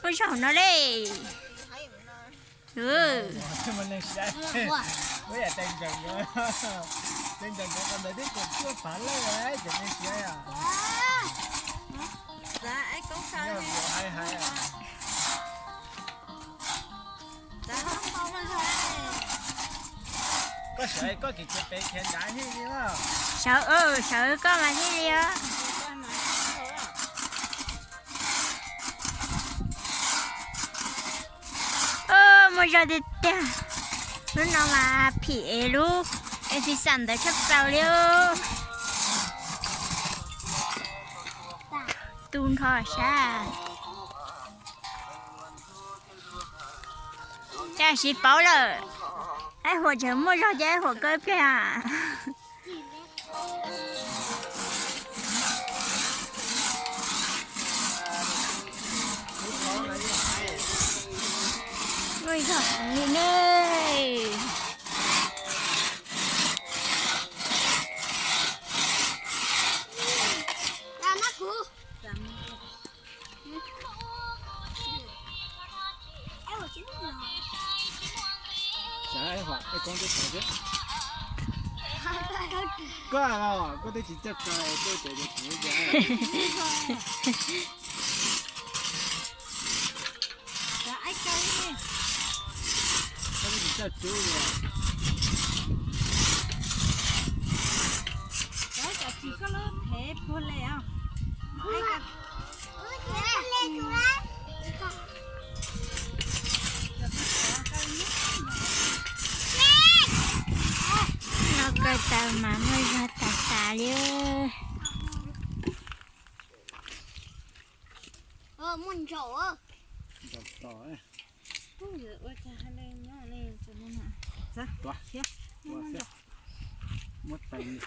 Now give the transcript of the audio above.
Muaj zog no li. Koj sawv koj kis cia pem khiav nrad thiaj li. Sawv, sawv koj mas thiaj li os. Muaj zog tiag tiag. Lub no mas phim es lub es xis xam ntawd tshaj plaws li. Tu nrho sab. Cas siv paub lawm. Aib huam tseem muaj zog ces aib huam kawg ib pliag. Muaj zog heev li ne. Koj los koj twb tsis txawj kaw, koj twb tsis txawj tsub li. No kaw taws mas muaj zog tas tas li. Muaj ntsaum. Muab tais.